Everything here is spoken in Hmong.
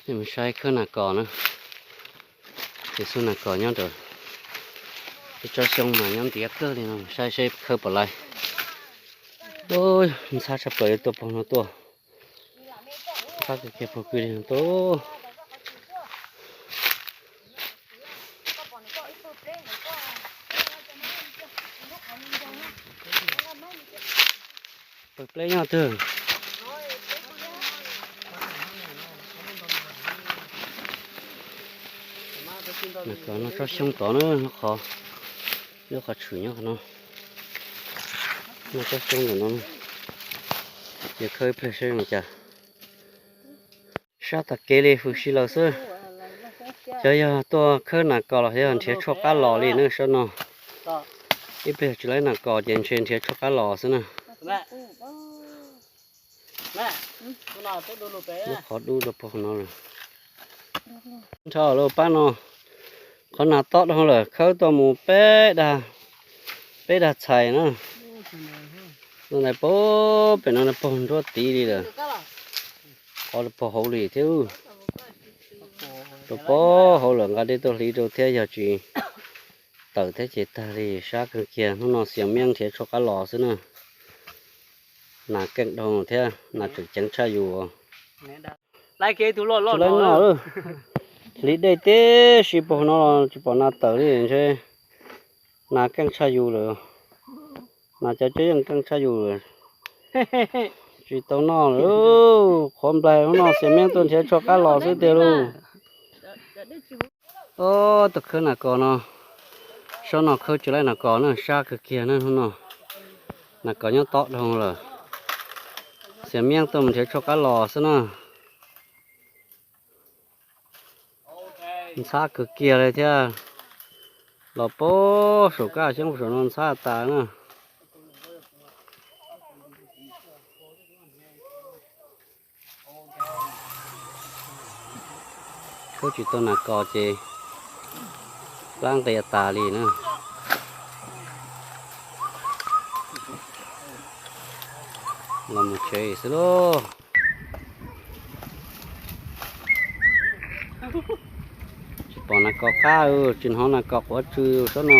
Mus saib khawb nas kos na. Ces xub nas kos nyob rau ib tsob xyoob mas nyob ntiav kawg li no, saib seb khawb puas laib. Ntxhab tshaj plaws yuav tuaj pog no tuaj. Ntxhab kiag pog kwj li no tuaj. Pawg pleb nyob twg? Nas kos noj tsob xyoob tod na, nyob qhov, nyob qhov tshwm nyob qhov no. Noj tsob xyoob ntawm no, ces khawb ib pliag seb zoo li cas. Sab tag kev li hws si lawm xwb. Xyov yog tuaj khawb nas kos los yog nrhiav tshuaj qab los li na sab no. Ib pliag tsis laib nas kos ces ntshe nrhiav tshuaj qab los xwb na. Lub qhov dub rau pog no lawm. Nrho lawm pab no, qhov nas tob dhau lawm, khawb tuaj mus peb dag, peb dag txhais na. Tuaj ntais pog, pem no pog nruab tid li lawm. Qhov pog hauv li thiab. Rau pog hauv lawm, nqa dej tuaj hliv rau thiab, yog tsis tawm thiab ces tag li. Sab kawg kiag, hnub no xiam miab nrhiav tshuaj qab los xwb na. Nas keej dhau thiab nas tseem ceev tshaj yus. Tsis laib noj lawm. Hliv dej tib si pog no los tsis pom nas tawm li ntshe. Nas keej tshaj yus lawm. Nas cov cov yeej keej tshaj yus lawm. Tsis tau noj lawm. Qhuav nplaig hnub no xiam miab tuaj nrhiav tshuaj qab los xwb tiag lauj. Ob tug khawb nas kos no, sab no khawb tsis laib nas kos na, sab kawg kiag na hnub no. Nas kos nyob tob dhau lawm. Xiam miab tuaj mus nrhiav tshuaj qab los xwb na. Ntxhab kawg kiag li thiab. Los pab saum kaj xyoob saum no ntxhab tas na. Khawb tsis tau nas kos ces plab nqia tas li na. Los mus tsev xwb lauj. Tsis pom nas kos qab, tsis hnov nas kos quav tsw sab no.